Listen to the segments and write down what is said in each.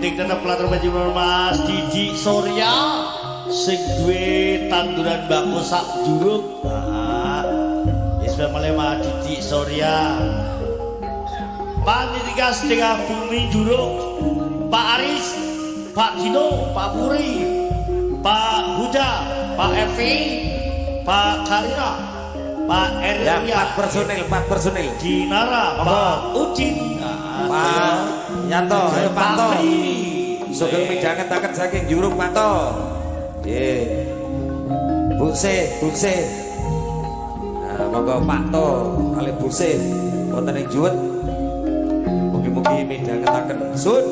Gending tetep latur panjenengan Mas Didi Surya sing duwe tanduran bako sak juruk. Nah, wis malih Mas Didi Surya. Panitia setengah bumi juruk Pak Aris, Pak Dino, Pak Puri, Pak Huda, Pak Evi, Pak Karina, Pak Ya, Erlia, 4 personil, 4 personil. Dinara, Pak Udin, nah, Pak Yanto, ayo Pak To. Tri. Sugeng midhangetaken saking juruk Pak To. Nggih. Buse, Buse. Nah, monggo Pak To kalih Buse wonten ing Juwet. Mugi-mugi midhangetaken. Sun.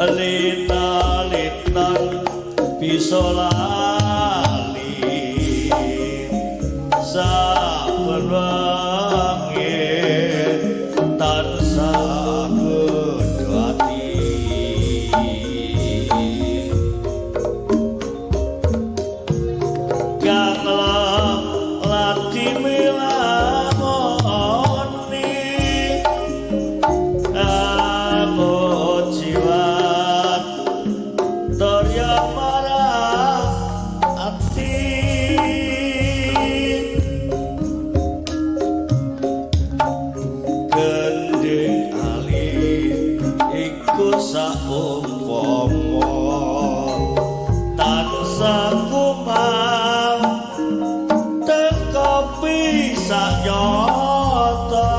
Lina, Lina, Saben wengi tansah godho ati. Kang lati milamoni aku jiwat torya marang ati. Gending ali iku saumpama tansah kumal teko pisak nyata.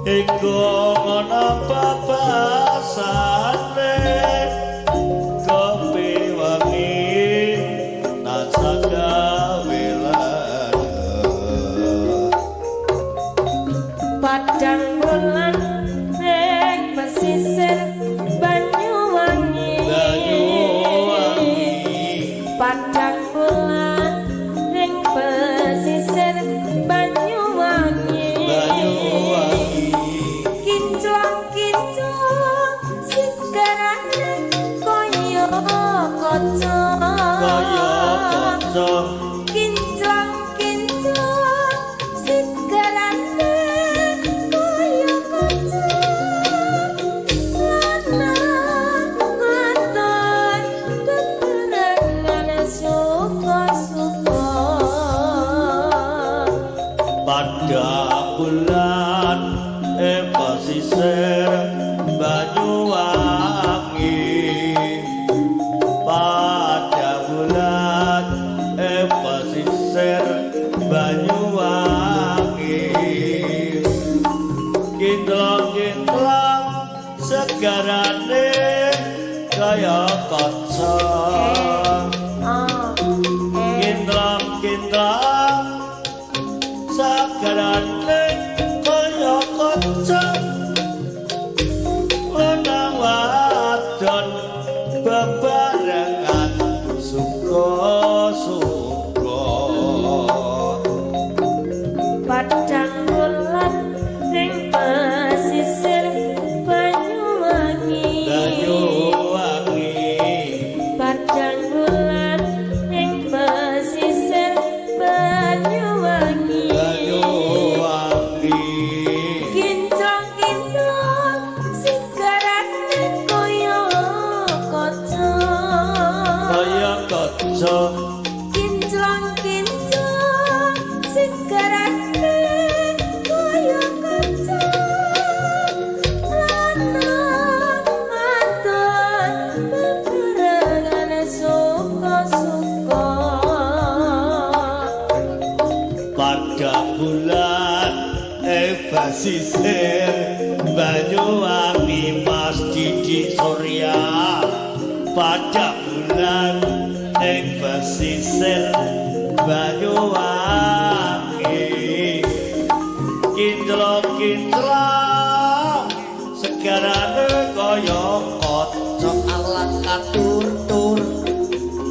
Iku ngono babasane kopi wangi tansah gawe lara. Padang bulan ning pesisir Banyuwangi. Banyuwangi. Padang bulan ning pesisir Banyuwangi. Banyuwangi. Kinclong-kinclong segarane kaya kaca. Kaya kaca. Kinclong-kinclong segarane kaya kaca. Lanang wadon bebarengan suka-suka. Pada bulan pesisir Banyuwangi. Pada bulan pesisir Banyuwangi. Kinclong-kinclong segarane kaya kaca. Ah, eh. Kinclong-kinclong segarane kaya kaca. Lanang wadon bebarengan suka-suka. Padang bulan ning pesisir Banyuwangi. Banyuwangi. Padang bulan ning pesisir Banyuwangi. Banyuwangi. Kinclong-kinclong segarane kaya kaca. Kaya kaca. Kinclong-kinclong segarane kaya kaca. Lanang wadon bebarengan suka-suka. Pada bulan pesisir Banyuwangi Mas Didi Surya. Pada bulan pesisir Banyuwangi. Kinclong-kinclong segarane kaya kaca alat katur-tur.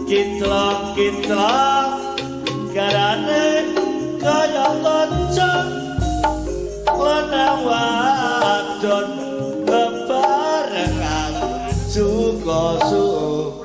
Kinclong-kinclong garane kaya kaca. Lanang wadon bebarengan suka-suka.